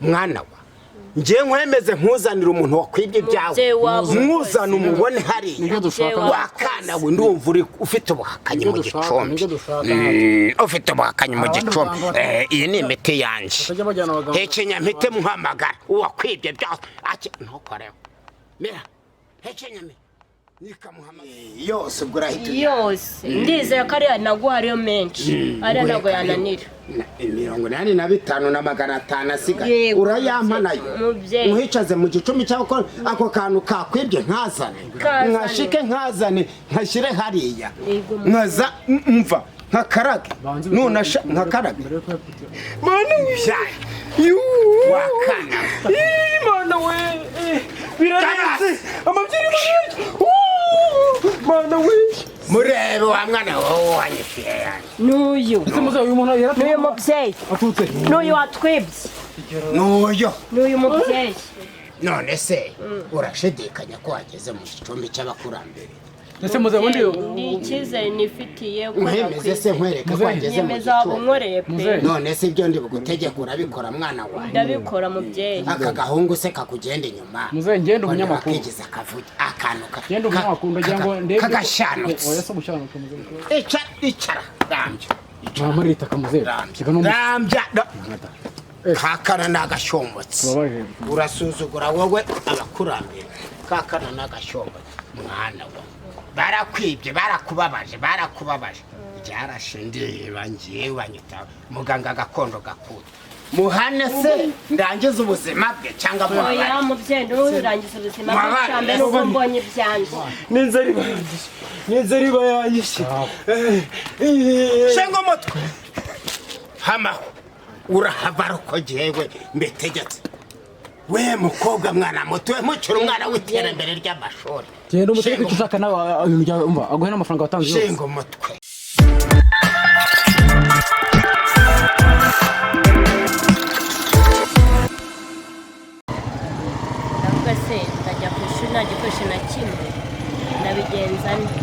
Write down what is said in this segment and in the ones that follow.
Mwana wa, ngiye nkwemeze nkuzanira umuntu wakwibye ibyawe. Mubyeyi wawe. Mwuzana umubone hariya. Nibyo dushaka. Wakana we, ndumva uri ufite ubuhakanyi mu Nibyo dushaka, gicumbi. nibyo dushaka. Ufite ubuhakanyi mu Abandi gicumbi. baganga Iyi ni imiti yanjye. Batajya bajyana abaganga. Hekenya mpite muhamagara uwakwibye byose. Ati ntukoreho, mira, hekenya mira nikamuhamagara yose, ubwo urahita ujya. Yose ndizera ko ariya naguha ariyo menshi, ariya ntabwo yananira. 85 na 500 asigaye. Yego. Urayampa nayo. Mubyeyi. Nkuhicaze mu gicumbi cyangwa ko ako kantu kakwibye nkazane. Kazane. Nkashike nkazane, nkashyire hariya. Yego, mubyeyi. Nkaza mva nkakarage. Banze. Nunasha nkakarage. Mbere yo kuyapfutira. Mana. Byaye. Yuuu. Wakana. Mana we, birarenze amabyeri marenze. Mana we. Murebe wa mwana wowe wanyishyuye yanjye. N'uyu. Ese muzehe, uyu muntu N'uyu yaraturutse? mubyeyi. Aturutse. N'uyu watwibye. N'uyu. N'uyu mubyeyi. None se urashidikanya ko wageze mu gicumbi cy'abakurambere? Ese muzehe, ubundi Ni icyizere nifitiye ko Nkwemeze se, nkwereke ko Muzehe. wageze mu Nyemeza gicumbi? unkoreye pe. Muzehe. None se ibyo ndi bugutegeka urabikora, mwana wawe? Ndabikora, mubyeyi. Aka gahungu se kakugenda inyuma. Muzehe, ngende umunyamakuru. Wakigize akavuge akantu Ngende umunyamakuru, ndagira ngo ndebe. Kagashanutse. Oya, se gushyanuka, muzehe. Icara, icara, rambya. Mwamara itaka, muzehe. Rambya. Reka n'umu- Rambya. Kakana ni agashombotsi. Tubabarire. Urasuzugura wowe abakurambere. Kakana ni agashombotsi. Mwana wa, barakwibye, barakubabaje, barakubabaje. Byarashe ndeba ngiye banyita muganga gakondo gakuta. Muhane se ndangize ubuzima bwe cyangwa Oya. muhabare? Mubyeyi, nturangize ubuzima bwe. Mwabana. Cyambere nuko mbonye ibyanjye. N'inzara iba yanyishe, n'inzara iba yanyishe. Shenga umutwe hamaho, urahava ariko jyewe mbitegetse. We mukobwa, mwana muto, we mukiri umwana w'iterambere ry'amashuri. Genda umutegeke icyo ushaka nawe, ibintu byawe, umva, aguhe n'amafaranga watanze yose. Shinga umutwe. Ndavuga se ndajya ku ishuri nta gikoresho na kimwe, nabigenza nte?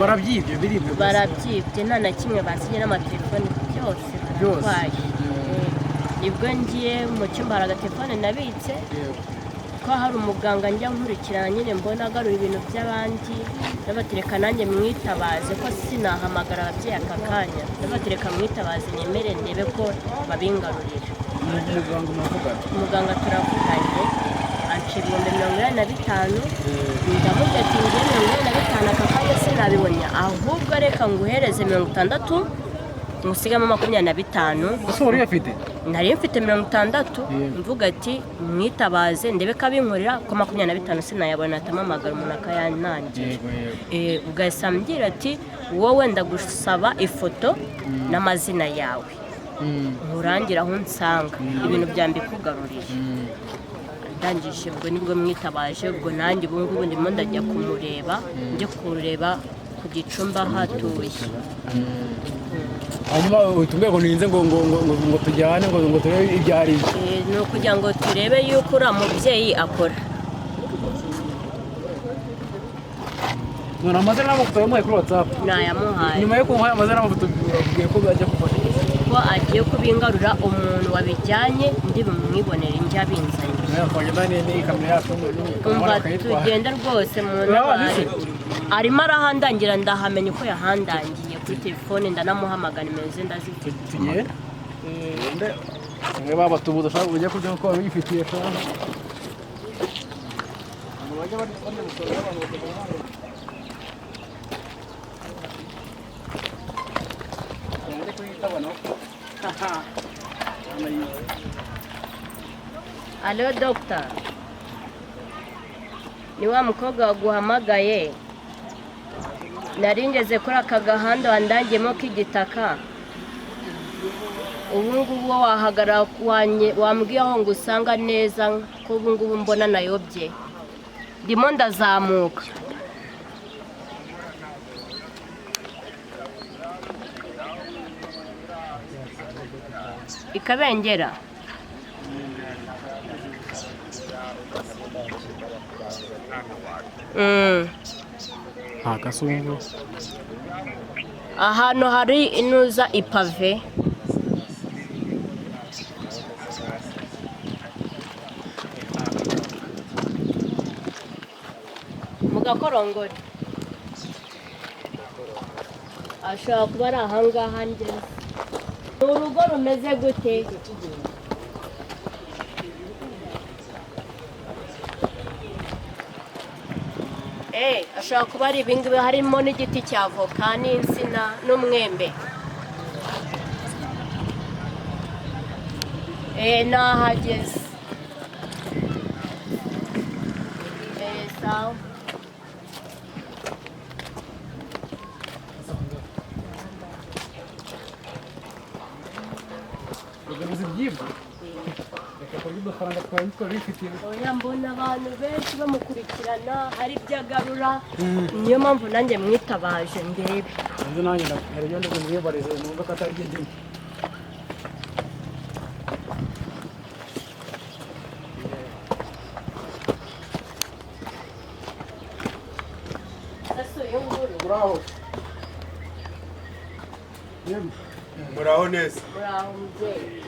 Barabyibye, biribwe gusa. Barabyibye, nta na kimwe basinye, n'amatelefoni byose Byose. baratwaye. Nibwo ngiye mu cyumba, hari agatelefone nabitse ko hari umuganga njya nkurikirana nyine, mbona agarura ibintu by'abandi, ndabatereka nanjye mwitabaze, ko sinahamagara ababyeyi aka kanya, ndabatereka mwitabaze nyemere ndebe ko babingarurira. Muganga muravugana? Umuganga turavuganye, anca 85,000. Ndamubwira ati ngiye 85 aka kanya sinabibonye, ahubwo reka nguhereze 60, ngusigamo 25. Ese wari uyafite? Nari mfite 60. Yego. Mvuga ati mwitabaze ndebe ko abinkorera, ko 25 sinayabona, atamamagara umuntu akayantangira. Yego yego. Ugahita ambwira ati wowe ndagusaba ifoto n'amazina yawe, nkurangira aho unsanga ibintu byambikugaruriye. Ndangije ubwo nibwo mwitabaje, ubwo nanjye ubu ngubu ndimo ndajya kumureba, njye kureba ku Gicumbi aho atuye. Hanyuma uhita umbwira ngo ninze ngo tujyane ngo turebe ibyo ari byo. Ni ukugira ngo turebe yuko uriya mubyeyi akora. None amazina n'amafoto yamuhaye kuri WhatsApp? Nayamuhaye. Nyuma yo kumuha amazina n'amafoto, urabwiye ko bajya kufasha? Ko agiye kubingarura, umuntu wabijyanye ndi bumwibonere njye abinzanye. Nawe twagenda n'ikamyo yacu Umva, bakayitwara. tugenda rwose mu Urabazi se? ntabare arimo arahandangira, ndahamenya uko yahandangiye kuri telefone, ndanamuhamagara, nimero ze ndazifite. Tugiye. Bamwe babatubuza, ushaka ujya kurya kuko wabifitiye shaka. Abantu bajya barya umusoro w'abantu bakajya banga. Bajya kuyitaba nabo. Alo, dogita, ni wa mukobwa waguhamagaye. Nari ngeze kuri aka gahanda wandangiyemo k'igitaka. Ubu ngubu wahagarara wambwiye aho ngo usanga neza, ko ubu ngubu mbona nayobye, ndimo ndazamuka. Ikabengera. Nta gasungu. Ahantu hari inuza ipave. Gakorongori ashobora kuba ari ahangaha ngeze. Ni urugo rumeze gute? Ashobora kuba ari ibingibi, harimo n'igiti cya voka n'insina n'umwembe. Nahageze. Sawa. Ugaruza ibyibwa reka kurya udufaranga twawe twabifitiye. Oya, mbona abantu benshi bamukurikirana, hari ibyo agarura, niyo mpamvu nanjye mwitabaje ndebe. Nzi nanjye hari ibyo ndi bumwibarize numva ko atari byo ndimo. Ese uyu nguyu? Uraho, yemwe. Muraho neza. Muraho mubyeyi.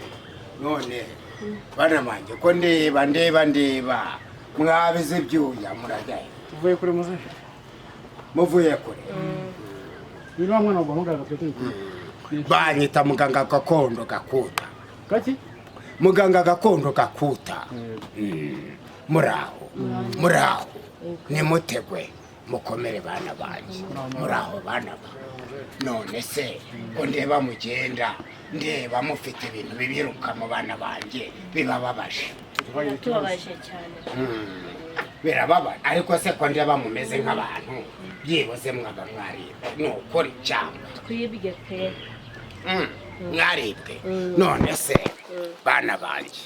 None bana banjye, ko ndeba ndeba ndeba mwabize ibyuya, murajyayo? Tuvuye kure muzehe. Muvuye kure? Uyu ni wa mwana waguhamagaraga twe turi kumwe. Banyita muganga gakondo gakuta. Gaki? Muganga gakondo gakuta. Muraho, muraho, nimutegwe mukomere bana banjye. Muraho bana ba. None se ko ndeba mugenda ndeba mufite ibintu bibiruka mu bana banjye, bibababaje? Biratubabaje cyane. Birababaje, ariko se ko ndeba mumeze nk'abantu byibuze mwaba mwaribwe, ni ukuri cyangwa? Twibwe pe. Mwaribwe. None se bana banjye,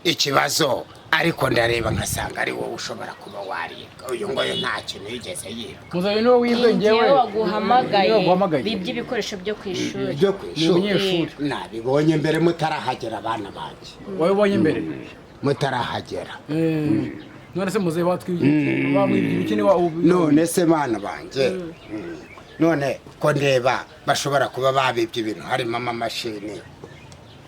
ikibazo ariko ndareba nkasanga ari wowe ushobora kuba waribwa, uyu nguyu nta kintu yigeze yibwa. Muzehe niwe wibwe, njyewe. Njyewe waguhamagaye. Niwe waguhamagaye. Bibye ibikoresho byo ku ishuri. Byo ku Ni ishuri? umunyeshuri. Nabibonye mbere mutarahagera, bana banjye. Wowe ubonye imbere? Mutarahagera. None se muzehe, batwibye, bamwibye ibiki ni wa None se bana banjye, none ko ndeba bashobora kuba babibye ibintu harimo amamashini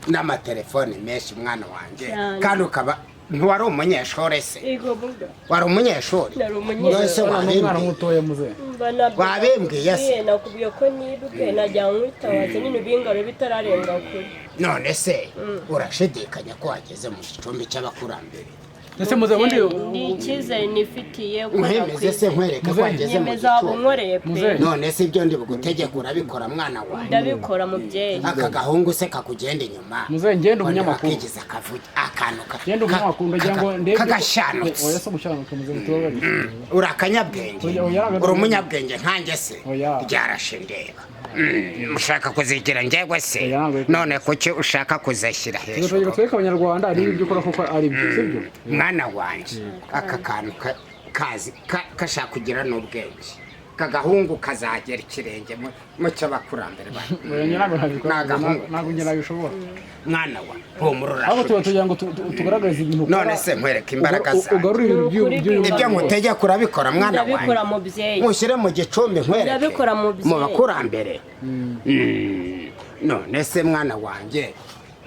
n'amatelefone menshi, mwana wanjye? Cyane. Kandi ukaba ntiwari umunyeshuri se? Yego muga. Wari umunyeshuri? Nari umunyeshuri. None se Umwana wabimbwiye? mutoya muzehe. Mba nabyo- Wabimbwiye se? Nakubwiye ko nibwe, najya nkwitabaza nyine ubingaro bitararenga kure. None se urashidikanya ko wageze mu gicumbi cy'abakurambere? Ese muzehe ubundi Ni icyizere nifitiye ko Nkwemeze se, nkwereke ko Muzehe. wageze mu Nyemeza waba gicumbi? unkoreye pe. Muzehe. None se ibyo ndi bugutegeka urabikora, mwana wanjye? Ndabikora mubyeyi. Aka gahungu se kakugenda inyuma? Muzehe, ngende umunyamakuru. Akigize akavuge akantu Ngende umunyamakuru, ndagira ngo ndebe. kagashyanutse. Oya, se gushyanuka muzehe, tubabarire. Uri akanyabwenge. Oya, oya, ntabwo Uri umunyabwenge nkanjye se? Oya. Ryarashe ndeba. Mushaka kuzigira njyewe se? Oya, ntabwo. None kuki ushaka kuzishyira Tugategeka hejuru? twereke abanyarwanda niba ibyo ukora koko ari byo, sibyo? Mwana wanjye, aka kantu kazi kashaka kugira n'ubwenge, kagahungu kazagera ikirenge mu cy'abakurambere ba Oya, njye ntabwo nabikora. Ni agahungu. Ntabwo njye nabishobora. Mwana wa, humura. Ahubwo tuba Urashubije. tugira ngo tugaragaze ibintu ukora. None se nkwereke imbaraga zanjye? Ugarure ibintu by'uyu. Ibyo ngutegeka urabikora, mwana Ndabikora wanjye? mubyeyi. Mushyire mu gicumbi nkwereke? Ndabikora mubyeyi. Mu bakurambere. None se mwana wanjye,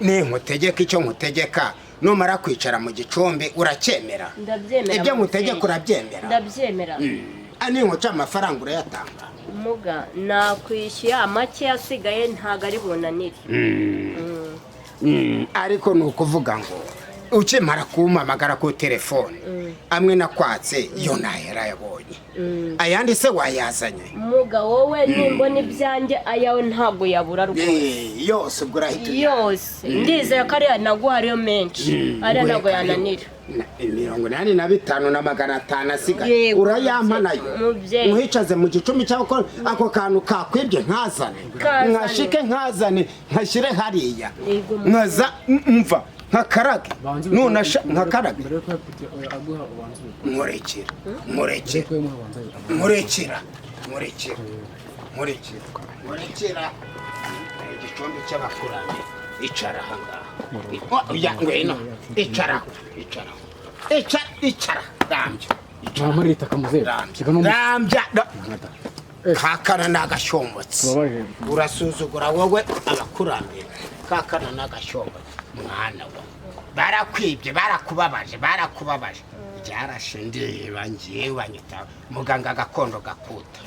ninkutegeka icyo nkutegeka, numara kwicara mu gicumbi uracyemera? Ndabyemera Ibyo mubyeyi. nkutegeka urabyemera? Ndabyemera. Ninkuca amafaranga urayatanga? Muga, nakwishyuye amake asigaye, ntabwo ari bunanire. Ariko ni ukuvuga ngo ukimara kumpamagara ku telefone, amwe nakwatse yo ntahera yabonye, ayandi se wayazanye? Muga, wowe nimbona ibyanjye, ayawe ntabwo yabura rwose. Yose ubwo urahita uyazana. Yose ndizera ko ariya naguha ariyo menshi, ariya ntabwo yananira. 85,500 asigaye. Yego. Urayampa nayo? Mubyeyi. Nkuhicaze mu gicumbi cyangwa ko ako kantu kakwibye nkazane? Kazane. Nkashike nkazane nkashyire hariya? Yego, mubyeyi. Nkaza mva nkakarage nunasha nkakarage. Mbere yuko aguha, ubanza ubikore. Nkurekera, nkurekera. Mbere yuko ubanza ubikore. Nkurekera, nkurekera, nkurekera, nkurekera. Igicumbi cy'abakurambere, icara ahangaha. Oya, ngwino icara, icara, icara, icara, rambya. Mwamara itaka muzehe. Rambya. Reka n'umu- Rambya. Kakana ni agashombotsi. Tubabarire. Urasuzugura wowe abakurambere. Kakana ni agashombotsi, mwana wa. Barakwibye, barakubabaje, barakubabaje. Byarashe ndeba ngiye banyita muganga gakondo gakuta.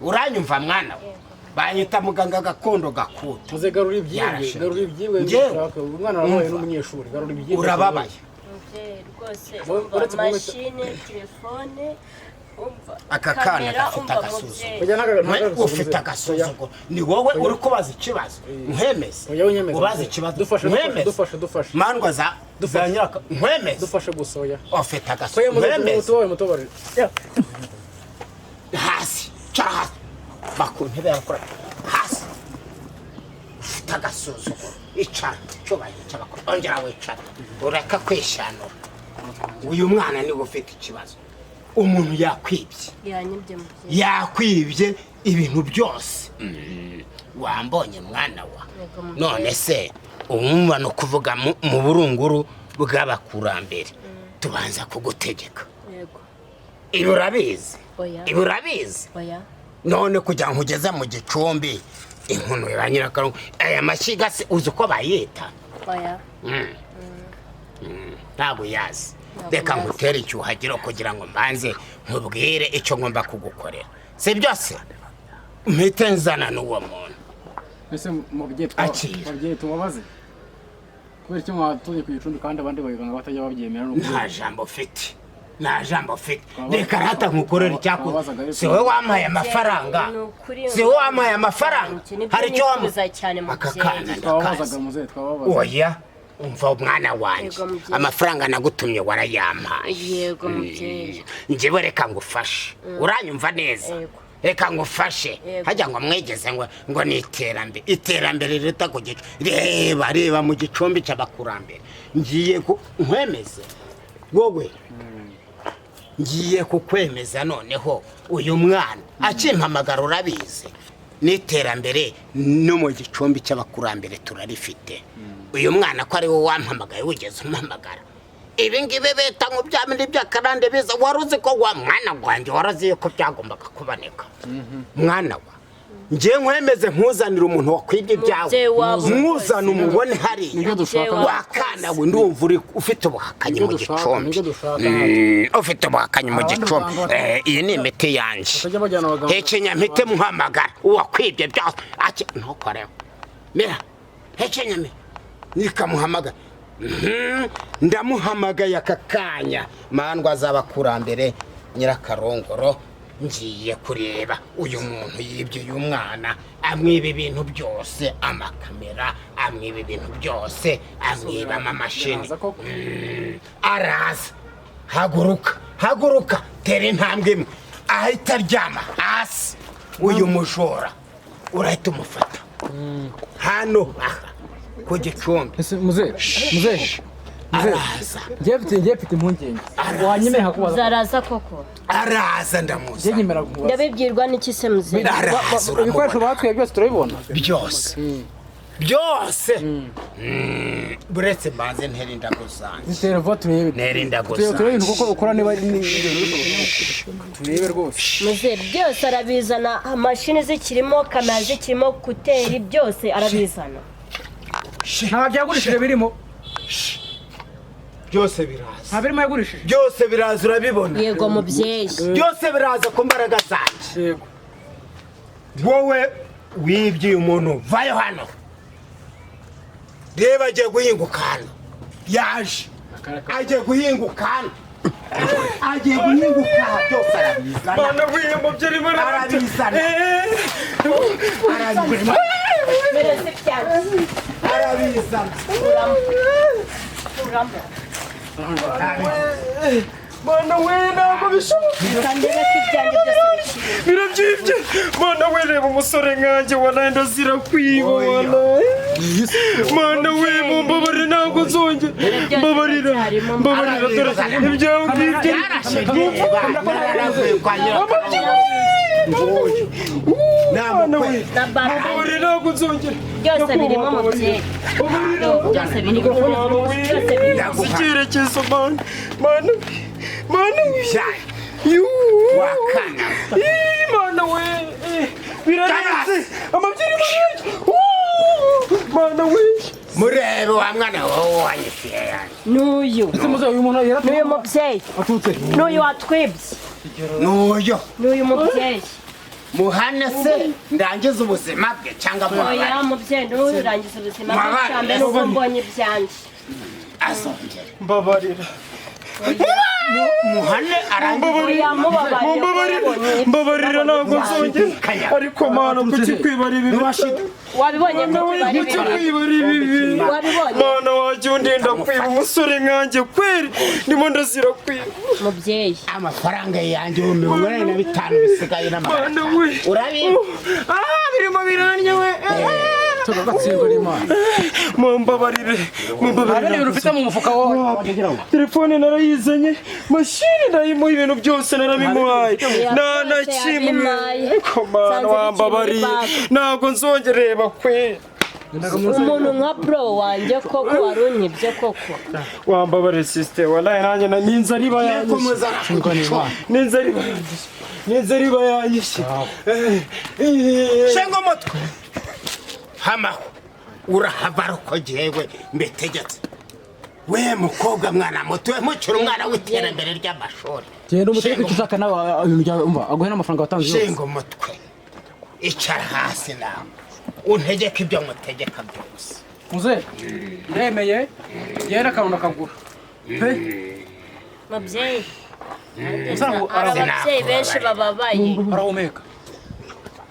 Uranyumva mwana we? Banyita muganga gakondo gakuta. Muze garura ibyibwe, Yarashe. garura ibyibwe. Njyewe? Ushaka umwana wabaye Umva. n'umunyeshuri, garura ibyibwe. Urababaye. Mubyeyi rwose, Wowe, umva uretse kumwita- mashine, telefone, umva Aka kana kamera, gafite umva agasuzuguro. mubyeyi. Oya, We ufite agasuzuguro. Ni wowe uri kubaza ikibazo. Nkwemeze. Oya, unyemeze. Ubaza ikibazo. Dufashe, dufashe, Nkwemeze. dufashe, dufashe. Mandwa za Dufashe. za nyiraka. Nkwemeze. Dufashe gusa, oya. Ufite Oya, agasuzuguro. muze Nkwemeze. mutubare, mutubare. Hasi, cara hasi, va ku ntebe y'abakora hasi. Ufite agasuzuguro. Icara, cyubahiro cy'abakora. Ongera wicara, ureka kwishanura. Uyu mwana niwe ufite ikibazo. Umuntu yakwibye. Yanyibye mubyeyi. Yakwibye ibintu byose. Wambonye mwana wa? Yego, mubyeyi. None se umwumva ni ukuvuga mu burunguru bw'abakurambere tubanza kugutegeka. Yego. Ibi urabizi? Oya. Ibi urabizi? Oya. None kugira ngo ugeze mu gicumbi, inkono ya nyirakarungu, aya mashyiga se uzi uko bayita? Oya. Ntabwo uyazi. Ntabwo Reka nyazi. ngutere icyuhagiro kugira ngo mbanze nkubwire icyo ngomba kugukorera. Si byose, mpite nzana n'uwo muntu. Ese mubyeyi, Akira. mubyeyi, tubabaze kubera icyo mwatuye ku gicumbi kandi abandi baganga batajya babyemera ni Nta ukubera. jambo ufite, nta jambo ufite. Twabaza- Reka rata nkukorere icyakoze. twabazaga ariko- Si wowe wampaye amafaranga? Ni ukuri. Si wowe wampaye amafaranga? Nibyo Hari icyo nifuza cyane, Aka mubyeyi. kana Twababazaga, ndakazi. muzehe, twababazaga. Oya, umva umwana wanjye. Yego, mubyeyi. Amafaranga nagutumye warayampaye. Yego mubyeyi. Njyewe reka ngufashe. Uranyumva neza? Yego. Reka ngufashe. Yego. Hajya ngo mwegeze ngo ni iterambere, iterambere riruta ku gicu. Reba, reba mu gicumbi cy'abakurambere. Ngiye ku nkwemeze wowe, ngiye kukwemeza noneho. Uyu mwana akimpamagara, urabizi, n'iterambere no mu gicumbi cy'abakurambere turarifite. Uyu mwana ko ari wowe wampamagaye, wigeze umpamagara ibi ngibi bita ngo bya bindi by'akarande biza, wari uzi ko wa mwana wanjye, wari uzi yuko byagombaga kuboneka mwana wa? Ngiye nkwemeze, nkuzanire umuntu wakwibye ibyawe. Mubyeyi wabo. Mwuzane umubone hariya. Nibyo dushaka. Mubyeyi Wakana we, ndumva uri ufite ubuhakanyi Nibyo mu dushaka, gicumbi. nibyo dushaka. Ufite ubuhakanyi mu Abandi gicumbi. baganga Iyi ni imiti yanjye. Batajya bajyana abaganga. Hekenya mpite muhamagara uwakwibye byose. Ati ntukoreho, mira, hekenya mira, nikamuhamagara. Ndamuhamagaye aka kanya. Mandwa az'abakurambere, nyirakarongoro, ngiye kureba uyu muntu yibye uyu mwana, amwiba ibintu byose, amakamera, amwiba ibintu byose, amwiba amamashini. Biraza koko. Araza. Haguruka, haguruka, tera intambwe imwe, ahita aryama hasi. Uyu mujura urahita umufata hano aha ku gicumbi. Ese muzehe, muzehe, Araza. ngiye mfite impungenge, wanyemera nkakubaza? Zaraza koko. Araza, Ngiye ndamuza. nyemera nkubaza. Ndabibwirwa n'iki se muzehe? Araza, Ibikoresho uramubona. batwaye byose turabibona. Byose, byose. Buretse mbanze ntere indago zanjye. Zitere vuba turebe. Ntere indago Turebe, turebe ibintu zanjye. kuko ukora niba ari ibintu turebe rwose. Muzehe, byose arabizana, mashini zikirimo, kamera zikirimo, kuteri, byose arabizana. Nta byagurishije birimo? Byose biraza. Nta birimo yagurishije? Byose biraza, urabibona. Yego mubyeyi. Byose biraza ku mbaraga zanjye. Yego. Wowe wibye uyu muntu, vayo hano. Reba, agiye guhinguka hano, yaje, agiye guhinguka hano, agiye guhinguka aha, byose arabizana. Mana we, mubyeyi, Arabizana. Arabizana. Bireze byanjye. Arabizana. Kuramo. Mana we, ntabwo bishoboka. Reka ndebe ko ibyanjye byose bikiri. Birabyibye, mana we. Reba umusore nkanjye, wanaye ndazira kwiba. Wanaye, mana we, mumbabarire, ntabwo nzongera, mbabarira, mbabarira, dore ibyawe ngibyo. Yarashe, reba, naravuye kwa nyirakarungu. Mana we, Na bara. mbabarira, ntabwo nzongera. Byose birimo mubyeyi, byose birimo, byose birimo. Icyerekezo, mana, mana, mana we. Yuuu. Wakana. Ih, mana we, birarenze, amabyeri marenge. Mana we. Murebe wa mwana wowe wanyishyuye yanjye. N'uyu. Ese muzehe, uyu muntu N'uyu yaratumye mubyeyi. Aturutse? N'uyu watwibye. N'uyu. N'uyu mubyeyi. Muhane se ndangize ubuzima bwe cyangwa Oya. mubabarire? Mubyeyi, n'uyu urangiza ubuzima bwe. Mubabare. Cya mbere nuko mbonye ibyanjye. Azongera. Mbabarira. Muhane arangize. Oya, mubabarire. Mumbabarire, mbabarira, ntabwo nzongera. Ariko Mana, kuki kwibara ibi? Wabibonye ko tubari Kuki ibintu? kwibara ibi bintu? Wabibonye? Mana, wajya undinda kwiba. Umusore nkanjye kweri ndimo ndazira kwiba. Mubyeyi. Amafaranga yanjye 85,000 bisigaye n'amagana Mana atanu. we. Urabizi. Ah, birimo biranya we. Turagatsindwa n'Imana. Mumbabarire, mumbabarire. Hari ibintu ufite mu mufuka wowe? Telefone narayizanye, mashini ndayimuha, ibintu byose narabimuhaye, nta na kimwe. Yabimpaye. Ariko Mana, Nsanze bikiri wambabariye. muri banki. Ntabwo nzongera, reba kwe. Umuntu nka bro wanjye koko wari unyibye koko? Wambabariye sister, wallahi nanjye n'inzara iba yanyishe. Kumuzana ku gicumbi. N'inzara iba yanyishe, n'inzara iba yanyishe. Eh, eh. Shenga umutwe hamaho, urahava ariko jyewe mbitegetse. We mukobwa, mwana muto, we mukiri umwana w'iterambere ry'amashuri. Genda umutegeke icyo ushaka nawe, ibintu byawe, umva, aguhe n'amafaranga watanze yose. Shinga umutwe, icara hasi nawe untegeke ibyo mutegeka byose. Muzehe, ndemeye, genda akantu nakagura pe. Mubyeyi. Musango. Hari ababyeyi benshi bababaye. Arahumeka,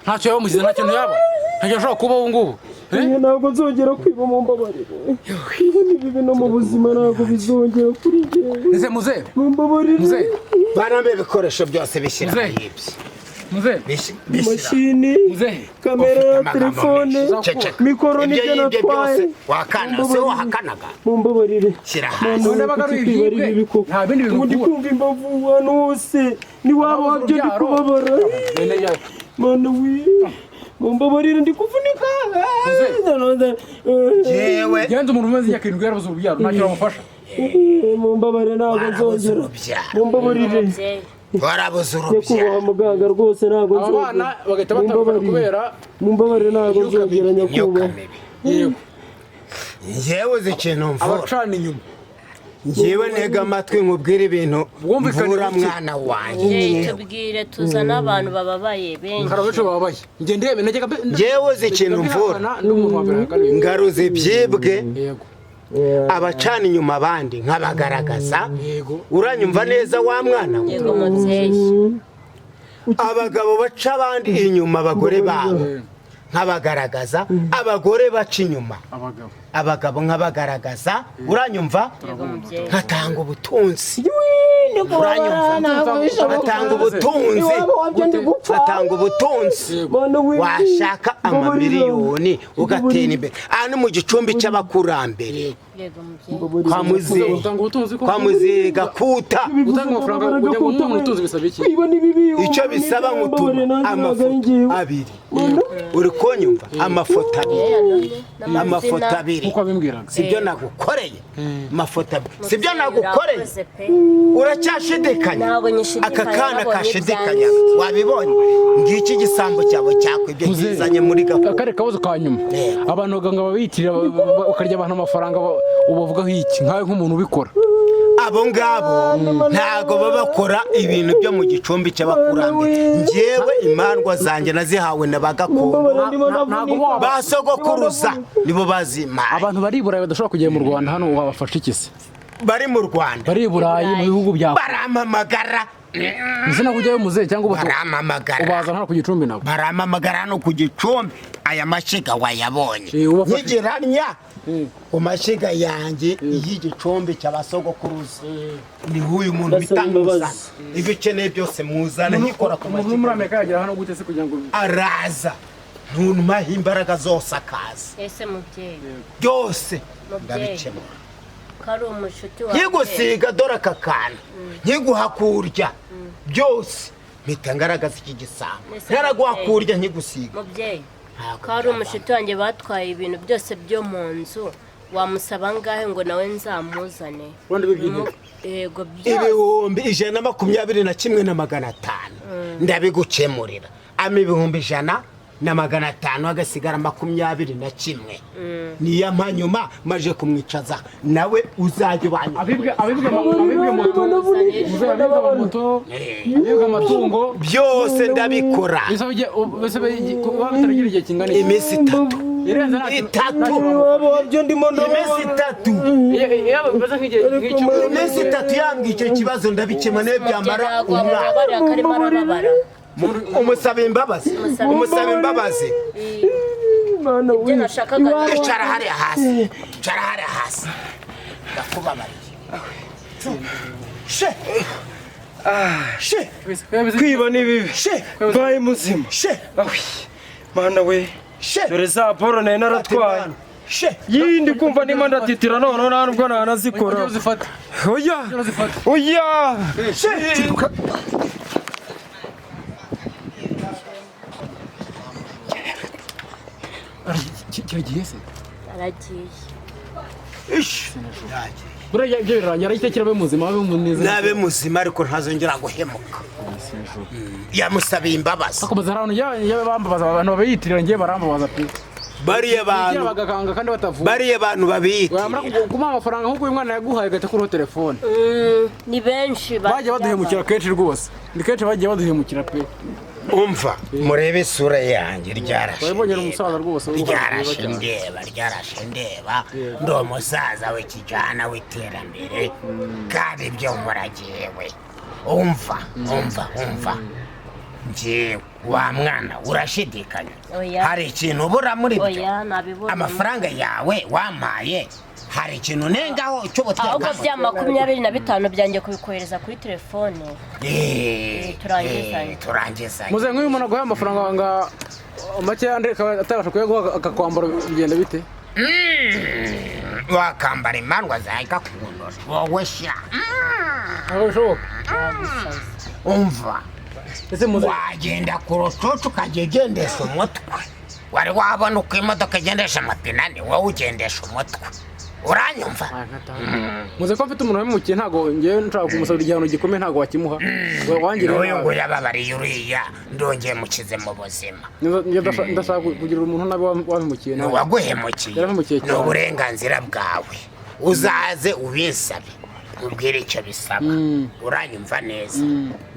ntacyo yaba muzize, nta kintu yaba, ntacyo ashobora kuba ubu ngubu. Eh? Ntabwo nzongera kwiba, mumbabarire. Ibi ni bibi no mu buzima, ntabwo bizongera kuri njyewe. Ese muzehe? Mumbabarire. Muzehe. Banambe ibikoresho byose bishyira Muzehe. ibyo. Muzehe. Bishyira. Mashini, Muzehe. kamera, Ufite amagambo telefone, menshi. Ceceka. mikoro Ibyo nibyo yibye natwaye. byose wakana se wahakanaga? Mumbabarire. Shyira hasi. None bagaruye ibyibwe, nta bindi bintu Ubu ndi ukura. kumva imbavu ahantu hose, niwaba wabyo ndi Urubyaro. kubabara. Bene yawe. Mana we, mumbabarire, ndi kuvunika. Jewe. Genza umuntu umaze imyaka 7 yarabuze urubyaro, ntacyo wamufasha. Mumbabarire, ntabwo Warabuze nzongera. urubyaro. Mumbabarire. Mubyeyi. Warabuze Nyakubahwa urubyaro. muganga, rwose ntabwo Aba bana nzongera. bagahita batandukana kubera Mumbabarire, ntabwo nzongera, Imyuka nyakubahwa. mibi. Yego. Njyewe uzi ikintu mvura? Abacana inyuma. Njyewe ntega amatwi nkubwire ibintu Bwumvikane mvura buke. mwana wanjye. Mubyeyi, tubwire, tuzane abantu bababaye benshi. Hari abenshi bababaye, njye ndebe najyaga Njyewe uzi ikintu mvura? N'umuntu wa mbere ahakana. Ngaruza ibyibwe, Yego. abacana inyuma abandi nkabagaragaza. Yego. Uranyumva neza wa mwana we? Yego mubyeyi. Abagabo baca abandi inyuma abagore babo nkabagaragaza, abagore baca inyuma abagabo abagabo nkabagaragaza. Uranyumva? Yego mubyeyi. Nkatanga ubutunzi, uranyumva? Nkatanga ubutunzi, nkatanga ubutunzi. Washaka amamiliyoni ugatera imbere, aha ni mu gicumbi cy'abakurambere. Yego mubyeyi. Kwa muzehe. Utanga ubutunzi ko Kwa muzehe Gakuta. Gutanga amafaranga kugira ngo umuntu ubutunzi bisaba iki? Icyo bisaba, nkutuma amafoto abiri, uri kunyumva? Amafoto abiri, amafoto abiri. Nkuko wabimbwiraga. Sibyo nagukoreye? Amafoto abiri, sibyo nagukoreye? Urakoze pe. Uracyashidikanya? Ntabwo nyishidikanya, Aka kana nabonye kashidikanya, wabibonye? Ngiki igisambo cyawe cyakwibye kizanye muri gakuta. Akari kabazo ka nyuma. Abantu baganga babiyitirira bakarya abantu amafaranga, ubavugaho iki nkawe nk'umuntu ubikora? Abo ngabo ntago baba bakora ibintu byo mu gicumbi cy'abakurambere. Njyewe imandwa zanjye nazihawe na ba gakondo. Ntabwo waba Ba sogokuruza nibo bazimpaye. Abantu bari i Burayi badashobora kugera mu Rwanda hano, wabafasha iki se? Bari mu Rwanda? Bari i Burayi, mu bihugu bya Barampamagara. Ese ntabwo ujyayo muzehe, cyangwa Barampamagara. ubazana hano ku gicumbi nabo? Barampamagara hano ku gicumbi. Aya mashyiga wayabonye? Eh, ubafashe. Nkigeranya ku mashyiga yanjye y'igicumbi cy'abasogokuruza, niho uyu muntu bita Ndasaba imbabazi. Muzana ibyo ukeneye byose, muzana nkikora ku Umuntu uri muri mashyiga. Amerika yagera hano gute se kugira ngo Araza, ntuntumaho imbaraga zose akaza. Ese mubyeyi? Byose Mubyeyi. ndabikemura. Ko ari umushuti wawe. Nkigusiga, dore aka kantu, nkiguha kurya byose, mpita ngaragaza iki gisambo. Ese Ntaraguha mubyeyi. kurya nkigusiga. Mubyeyi, Ntabwo ko ari umushuti wanjye batwaye ibintu byose byo mu nzu, wamusaba angahe ngo nawe nzamuzane? Ubundi bibyinire. Yego, byose. 121,500 ndabigukemurira. Ama ibihumbi ijana na 500, agasigara 21. Niyo mpanyuma maje kumwicaza nawe uzajya ubana. Abibwe moto, muze, abibwe amamoto, abibwe amatungo. Byose ndabikora. Bisa kuba bitaragira igihe kingana iki? Iminsi 3. Irenze nta 3. Iwabo byo ndimo ndabona. Iminsi 3. Iyo bimeze nk'igihe nk'icyumweru. Iminsi 3 yambwiye icyo kibazo, ndabikemura nayo byamara Ntabwo umwaka. wamubabarira ko arimo arababara. Umusaba imbabazi, umusaba imbabazi. Mana Ibyo we. nashakaga. Icara hariya hasi, icara hariya hasi, ndakubabariye. She she. Kwiba ni bibi. She. Mbaye muzima. She. Awi. Mana we. She. Dore za boro nari naratwaye. She. Yindi kumva ndimo ndatitira none nta nubwo nanazikora. Uzifata. Oya. Uzifata. Oya. She. Kiragiye se? Aragiye. Ish. Buriya ibyo birarangira aragitekera, abe muzima, abe muneza. Nabe muzima, ariko ntazongera guhemuka. Yamusabiye imbabazi. Akomeza, hari abantu njya bambabaza, abantu babiyitirira, ngiye barambabaza pe. Bariya Bigira bantu bagakanga kandi batavuga. Bariya bantu Wamara babiyitirira. kumuha amafaranga nk'uko uyu mwana yaguhaye, agahita akuraho telefone. Ni benshi. Bagiye baduhemukira kenshi rwose, ni kenshi bagiye baduhemukira pe. Umva, murebe isura yanjye, ryarashe. Wabibonye, ni umusaza rwose. Ryarashe ndeba, ryarashe ndeba. Ndi umusaza w'ikijana w'iterambere, kandi ibyo nkora jyewe, umva, umva, umva, njyewe wa mwana, urashidikanya? Oya. Hari ikintu ubura muri byo? Oya, nabibonye. Amafaranga yawe wampaye, hari ikintu nengaho Ahubwo cy'ubuteka? bya 25 byanjye kubikohereza kuri telefone. Turangizanye. Turangizanye. Muze, nk'uyu muntu aguhaye amafaranga nga make andi akaba atabasha kuyaguha, akakwambara, bigenda bite? Wakambara imandwa zawe ikakundura wowe sha. Ntabwo bishoboka. Umva. Ese muze, Wagenda ku rucucu ukajya ugendesha umutwe. Wari wabona uko imodoka igendesha amapine ane? Wowe ugendesha umutwe, uranyumva? Muze, ko mfite umuntu wabimukiye, ntabwo ngewe nshaka kumusabira igihano gikomeye, ntabwo wakimuha. Wangiriye N'uyu nabi. nguyu yababariye uriya, ndongeye mukize mu buzima. Ndashaka kugira umuntu nabi wabimukiye nawe. Uwaguhemukiye Yarahemukiye ni cyane. uburenganzira bwawe, uzaze ubinsabe, ubwire icyo bisaba, uranyumva neza?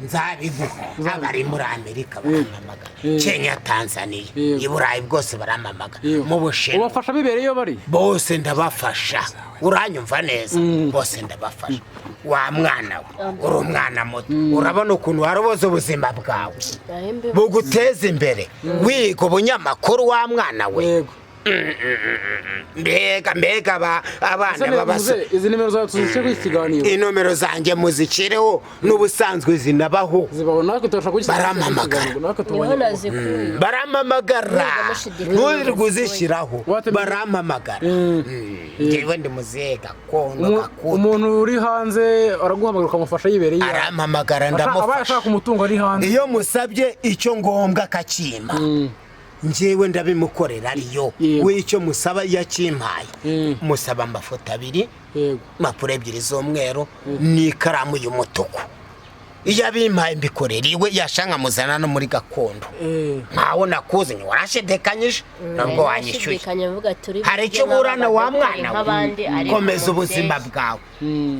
Nzabiguha. Abari muri Amerika barampamagara, Kenya, Tanzania, Yego. i Burayi bwose barampamagara, Yego. mu Bushinwa. Ubafasha bibereye iyo bari? Bose ndabafasha, uranyumva neza? Bose ndabafasha. Wa mwana we, uri umwana muto, urabona ukuntu waroboza ubuzima bwawe buguteza imbere, wiga ubunyamakuru, wa mwana we. Yego. Mbega mbega abana Ese babasa. muze, izi nimero zawe tuzishyire kuri iki kiganiro? Inomero zanjye muzicireho, n'ubusanzwe zinabaho. Zibaho, natwe turashaka kugishyigira kuri iki Barampamagara. kiganiro, natwe Niho tubonye. nazikuye. Barampamagara. Ntabwo mushidikanya. Nturirwe uzishyiraho. Barampamagara. Njyewe ndi muzehe gakondo gakuta. Umuntu uri hanze araguhamagara ukamufasha yibereye iwawe? Arampamagara, Abaye ndamufasha. ashaka umutungo ari hanze? Iyo musabye icyo ngombwa akakimpa, njyewe ndabimukorera ariyo. Yego. We icyo musaba iyo akimpaye, musaba amafoto abiri, impapuro ebyiri z'umweru n'ikaramu y'umutuku. Iyo abimpaye mbikorera iwe, yashaka nkamuzana no muri gakondo. Nkaho nakuzanye, warashidikanyije nubwo wanyishyuye. Nashidikanya mvuga turi Hari icyo uburana, wa mwana we? Nk'abandi, ariko Komeza ubuzima mubyeyi. bwawe,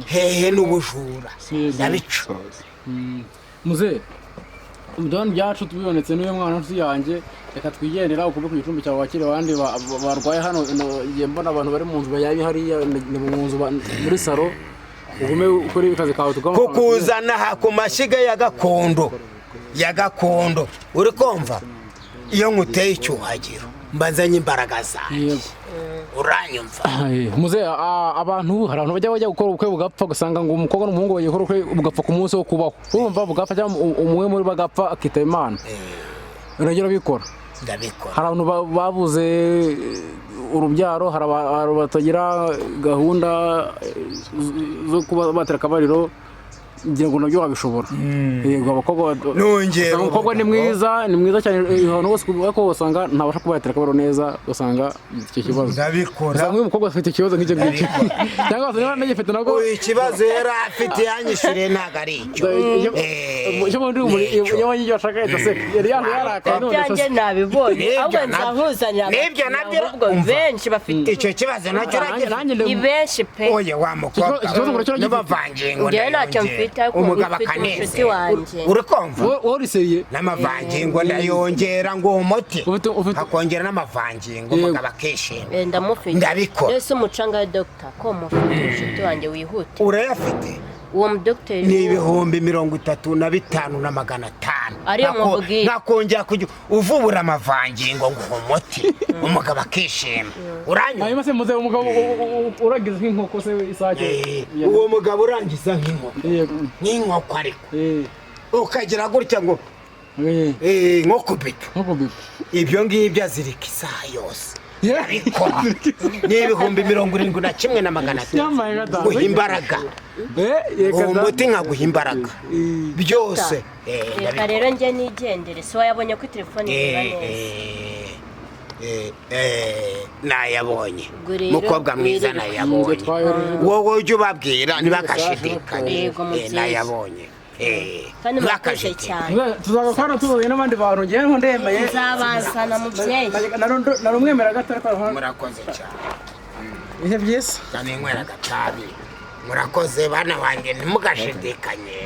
hehe n'ubujura, ndabica. Muze, umudamu byacu tubibonetse n'uyu mwana nshuti yanjye, reka twigendera, ukube ku gicumbi cyawe, wakire abandi barwaye hano. Ngiye mbona abantu bari mu nzu bayabye hariya, ni mu nzu muri saro, ugume ukore akazi kawe tugomba. Kukuzana aha ku mashyiga ya gakondo, ya gakondo, uri kumva? Iyo nkuteye icyuhagiro mbanzanye imbaraga zanjye. Yego. Uranyumva? Muze, abantu, hari abantu bajya gukora ubukwe bugapfa, ugasanga ngo umukobwa n'umuhungu bagiye gukora ubukwe bugapfa ku munsi wo kubaho, urumva bugapfa, cyangwa umwe muri bo agapfa akitaba Imana. Uragera bikora? Ndabikora. Hari abantu babuze urubyaro, hari abantu batagira gahunda zo kuba batera akabariro. Ngira ngo nabyo wabishobora. Yego, abakobwa Nongera usanga umukobwa ni umugabo. mwiza, ni mwiza cyane, ahantu hose, ariko usanga ntabasha kuba yatera akabaro neza, ugasanga icyo kibazo. Ndabikora. Usanga uyu mukobwa afite ikibazo nk'icyo ngicyo, cyangwa se niba anagifite nabwo. Uyu ikibazo yari afite yanyishyuriye ntabwo ari icyo. Icyo muri nicyo. iyo abonye ibyo ashaka ahita aseka. Yari yaje yarakaye none Ibyanjye aseka. nabibonye. Nibyo Ahubwo nabyo. nzahuzanira Nibyo nabyo. ahubwo Umva. benshi bafite. Icyo kibazo nacyo Nanjye uragifite. nanjye Ni benshi pe. Oya, wa mukobwa Ikibazo ngo uracyo uragifite? n'amavangingo Njyewe ntacyo ndayongera. mfite, ariko Umugabo mfite umushuti akanezera. wanjye. Uri kumva? Wowe uriseriye. N'amavangingo ndayongera ngo umuti Ufite akongera n'amavangingo, Yego. umugabo akishima. Ndamufite. Ndabikora. Ese umucanga wa dogita ko mufite umushuti wanjye wihute? Urayafite? Uwo mudogiteri. Ni 35,500. Ariyo mubwiye. Nakongera kujya uvubura amavangingo ngo umuti, umugabo akishima. Uranyuma. Hanyuma se muze, umugabo uragize nk'inkoko se, isake? Uwo mugabo urangiza nk'inkoko, Yego. nk'inkoko ariko ukagira gutya ngo nko kubita. Nko kubita. Ibyo ngibyo azirika isaha yose. Yeah. Abikora ni 71,500. Yambaye nka data. Guha imbaraga. Reka Uwo da. muti nkaguha imbaraga byose. Reka Ndabikora. rero njye nigendere, si wayabonye ko telefone ireba neza. Nayabonye. Ubwo rero Mukobwa mwiza, wirirwe. nayabonye. Njye twayohereje. Wowe ujye ubabwira ntibakashidikanye. Yego, mubyeyi. Nayabonye. Kandi murakoze Ntibakashidikanye. cyane. Tuzagakora tuzanye n'abandi bantu, ngewe ndemeye. Nzabazana, mubyeyi. Narumwemera gato ariko Murakoze cyane. Ibihe byiza. Ninywera agatabi. Murakoze bana banjye, ntimugashidikanye.